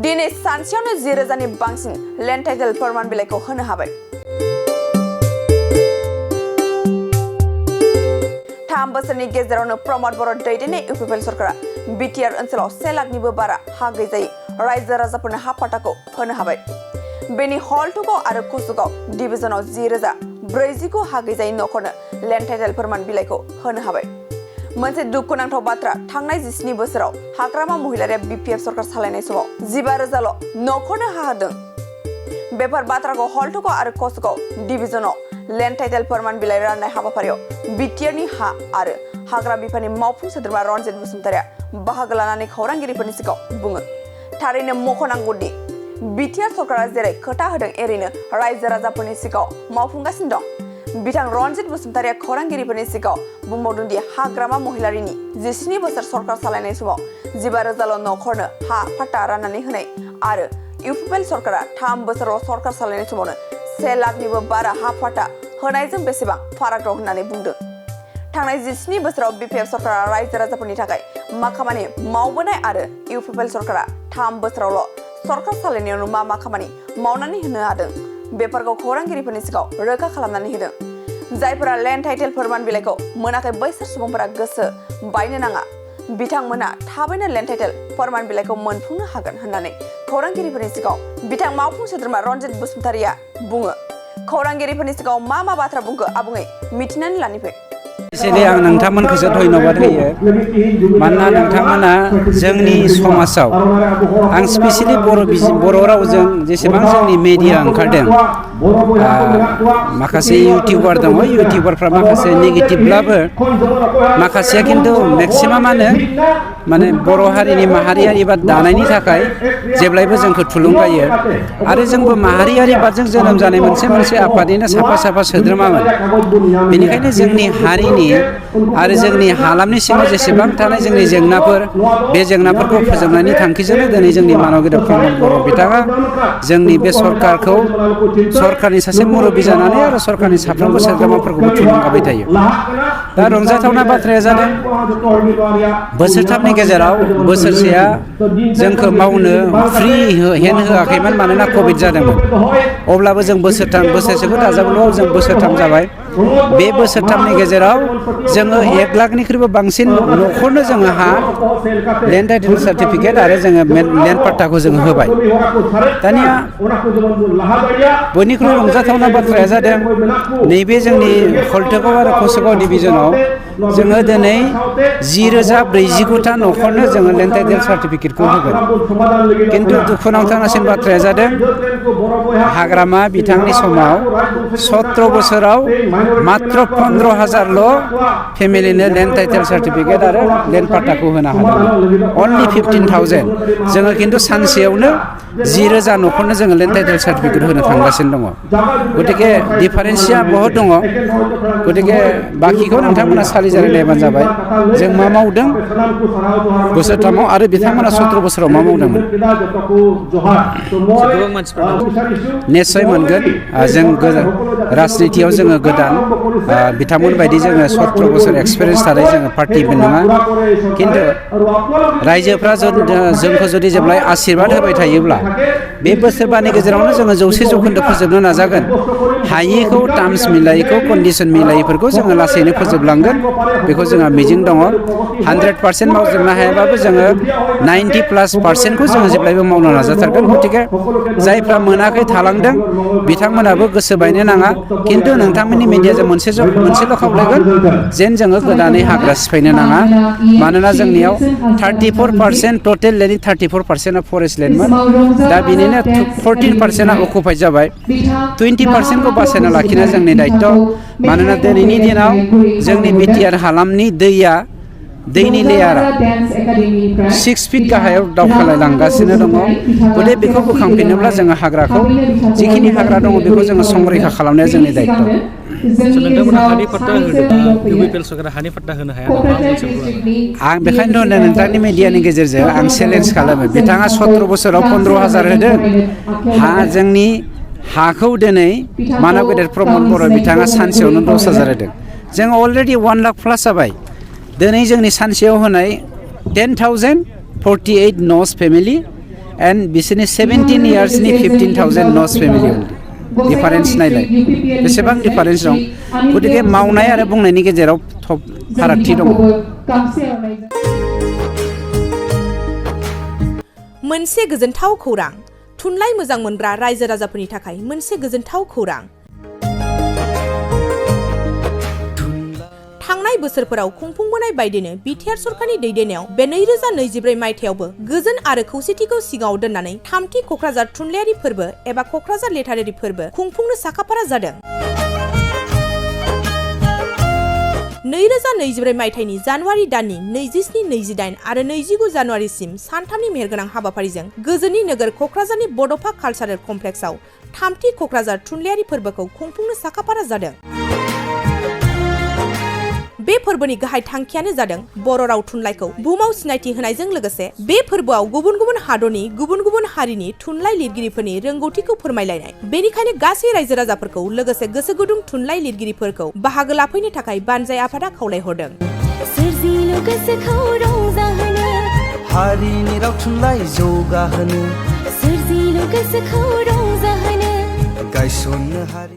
दिनै सानसेयावनो 10,000नि बांसिन लेन्ड टाइटेल फोरमान बिलाइखौ होनो हाबाय। 3 बोसोरनि गेजेरावनो प्रमद बर' दैदेननाय UPPL सरकारा BTR ओनसोलाव 1 लाखनिबो बारा हा गैजायै रायजो राजाफोरनो हा पाट्टाखौ होनो हाबाय। बेनि हलथुगाव आरो कुसुगाव डिभिजनाव 10,049 हा गैजायै नखरनो लेन्ड टाइटेल फोरमान बिलाइखौ होनो हाबाय। मोनसे दुखुनांथाव बाथ्रा, थांनाय 17 बोसोराव हाग्रामा महिलारिया BPF सरकार सालायनाय समाव 15,000ल' नखरनो हा होदों। बेफोर बाथ्राखौ हलथुगाव आरो कुसुगाव डिभिजनाव लेन्ड टाइटेल फोरमान बिलाइ राननाय हाबाफारियाव BTRनि हा आरो हाग्रा बिफाननि मावफुं सोद्रोमा रनजित बसुमतारिया बाहागो लानानै खौरांगिरिफोरनि सिगाङाव बुङो। थारैनो मख'नांगौदि BTR सरकारा जेरै खोथा होदों एरैनो रायजो राजाफोरनि सिगाङाव मावफुंगासिनो दं। बिथां रनजित बसुमतारिया खौरांगिरिफोरनि सिगाङाव बुंबावदोंदि हाग्रामा महिलारिनि 17 बोसोर सरकार सालायनाय समाव 15,000ल' नखरनो हा पाट्टा राननानै होनाय आरो UPPL सरकारा 3 बोसोराव सरकार सालायनाय समावनो 1 लाखनिबो बारा हा पाट्टा होनायजों बेसेबां फाराग दं होननानै बुंदों। थांनाय 17 बोसोराव BPF सरकारा रायजो राजाफोरनि थाखाय मा खामानि मावबोनाय आरो UPPL सरकारा 3 बोसोरावल' सरकार सालायनायावनो मा खामानि मावनानै होनो हादों बेफोरखौ खौरांगिरिफोरनि सिगाङाव रोखा खालामनानै होदों। जायफोरा लेन्ड टाइटेल फोरमान बिलाइखौ मोनाखै बैसोर सुबुंफोरा गोसो बायनो नाङा। बिथांमोना थाबैनो लेन्ड टाइटेल फोरमान बिलाइखौ मोनफुंनो हागोन होननानै खौरांगिरिफोरनि सिगाङाव बिथां मावफुं सोद्रोमा रनजित बसुमतारिया बुङो। खौरांगिरिफोरनि सिगाङाव मा बाथ्रा बुंखो आबुङै मिथिनानै लानिफै। एसेले आं नोंथांमोनखौसो धन्यबाद होयो मानोना नोंथांमोना जोंनि समाजाव आं स्पेसियेलि बर' रावजों जेसेबां जोंनि मेडिया ओंखारदों माखासे इउटिउबार दङ, इउटिउबारफ्रा माखासे नेगेटिभब्लाबो माखासेया खिन्थु मेक्सिमामानो माने बर' हारिनि माहारियारि बाद दानायनि थाखाय जेब्लायबो जोंखौ थुलुंगायो आरो जोंबो माहारियारि बादजों जोनोम जानाय मोनसे आफादनिनो साफा सोद्रोमामोन। बेनिखायनो जोंनि हारिनि आरो जोंनि हालामनि सिङाव जेसेबां थानाय जोंनि जेंनाफोर बे जेंनाफोरखौ फोजोबनायनि थांखिजोंनो दिनै जोंनि मानव गेदेर प्रमद बर' बिथाङा जोंनि बे सरकारखौ सरकारनि सासे मुरब्बि जानानै आरो सरकारनि साफ्रोमबो सोद्रोमाफोरखौबो थुलुंगाबाय थायो। दा रंजाथावना बाथ्राया जादों बोसोरथामनि गेजेराव बोसोरसेया जोंखौ मावनो फ्रि हेन्ड होआखैमोन मानोना कभिड जादोंमोन। अब्लाबो जों बोसोरसेखौ दाजाबल' जों बोसोरथाम जाबाय। बे बोसोरथामनि गेजेराव जोङो 1 लाखनिख्रुइबो बांसिन नखरनो जोङो हा लेन्ड टाइटेल सार्टिफिकेट आरो जोङो लेन्ड पाट्टाखौ जोङो होबाय। दानिया बयनिख्रुइ रंजाथावना बाथ्राया जादों नैबे जोंनि हलथुगाव आरो कुसुगाव डिभिजनाव जोङो दिनै 10,049 नखरनो जोङो लेन्ड टाइटेल सार्टिफिकेटखौ होगोन। खिन्थु दुखुनांथावनासिन बाथ्राया जादों हाग्रामा बिथांनि समाव 17 बोसोराव मात्र 15,000ल' फेमिलिनो लेन्ड टाइटेल सार्टिफिकेट आरो लेन्ड पाट्टाखौ होनो हादों। अनलि 15,000 जोङो खिन्थु सानसेयावनो 10,000 नखरनो जोङो लेन्ड टाइटेल सार्टिफिकेट होनो थांगासिनो दङ। गतिके डिफारेन्सआ बहुत दङ। गतिके बाखिखौ नोंथांमोना सालिजारि नायबानो जाबाय जों मा मावदों बोसोरथामाव आरो बिथांमोना 17 बोसोराव मा मावदोंमोन। निस्सय मोनगोन। जों राजनितियाव जोङो गोदान बिथांमोन बायदि जोङो 17 बोसोर एक्सपिरियेन्स थानाय जोङो पार्टिबो नङा। खिन्थु रायजोफ्रा जोंखौ जुदि जेब्लाय आशीर्बाद होबाय थायोब्ला बे बोसोरबानि गेजेरावनो जोङो 100% फोजोबनो नाजागोन। हायिखौ टार्म्स मिलायिखौ कन्डिसन मिलायिफोरखौ जोङो लासैनो फोजोबलांगोन बेखौ जोंहा मिजिं दङ। 100% मावजोबनो हायाबाबो जोङो 90+% जोङो जेब्लायबो मावनो नाजाथारगोन। गतिके जायफ्रा मोनाखै थालांदों बिथांमोनाबो गोसो बायनो नाङा। खिन्थु नोंथांमोननि मिडियाजों मोनसेल' खावलायगोन जेन जोङो गोदानै हाग्रा सिफायनो नाङा। मानोना जोंनियाव 34% टटेल लेन्डनि 34%आ फरेस्ट लेन्डमोन। दा बिनिनो 14%आ अकुपाइड जाबाय। 20%खौ बासायना लाखिनाया जोंनि दायित्व। मानोना दिनैनि दिनाव जोंनि BTR हालामनि दैनि लेयारा 6 फिट गाहायाव दावखोलांगासिनो दङ। गतिके बेखौ बोखांफिनोब्ला जोङो हाग्राखौ जिखिनि हाग्रा दङ बेखौ जोङो संरैखा खालामनाया जोंनि दायित्व। नोंथांमोना हानि पाट्टा होदों UPPL सरकारा हानि पाट्टा होनो हाया नामा? आं बेखायनो होनदों नोंथांनि मिडियानि गेजेरजों आं चेलेन्ज खालामो। बिथाङा 17 बोसोराव 15,000 होदों। जोंनि हाखौ दिनै मानव गेदेर प्रमद बर' बिथाङा सानसेयावनो 10,000 होदों। जों अलरेडि 1 लाख प्लास जाबाय। दिनै जोंनि सानसेयाव होनाय 10,048 न'स फेमिलि एन्ड बिसोरनि 17 इयार्सनि 15,000 न'स फेमिलि अनलि डिफारेन्स नायलाय बेसेबां डिफारेन्स दं गतिके मावनाय आरो बुंनायनि गेजेराव फारागथि दङ मोनसे गोजोनथाव खौरां थुनलाइ मोजां मोनग्रा रायजो राजाफोरनि थाखाय मोनसे गोजोनथाव खौरां थांनाय बोसोरफोराव खुंफुंबोनाय बायदिनो बिटिआर सरकारनि दैदेननायाव बे 2024 मायथाइयावबो गोजोन आरो खौसेथिखौ सिगाङाव दोननानै थामथि क'क्राझार थुनलाइयारि फोरबो एबा क'क्राझार लेटारारि फोरबो खुंफुंनो साखाफारा जादों 2024 मायथाइनि जानुवारि दाननि 27, 28 आरो 29 जानुवारिसिम सानथामनि मेहेरगोनां हाबाफारिजों गोजोननि नोगोर क'क्राझारनि बड'फा कालचारेल कमप्लेक्सआव थामथि क'क्राझार थुनलाइयारि फोरबोखौ खुंफुंनो साखाफारा जादों बे फोरबोनि गाहाय थांखियानो जादों बर' राव थुनलाइखौ बुहुमाव सिनायथि होनायजों लोगोसे बे फोरबोआव गुबुन गुबुन हादरनि गुबुन गुबुन हारिनि थुनलाइ लिरगिरिफोरनि रोंगौथिखौ फोरमायलायनाय बेनिखायनो गासै रायजो राजाफोरखौ लोगोसे गोसो गुदुं थुनलाइ लिरगिरिफोरखौ बाहागो लाफैनो थाखाय बानजाय आफादा खावलायहरदों हारिनि राव थुनलाइ जौगाहोनो गायसननो हारि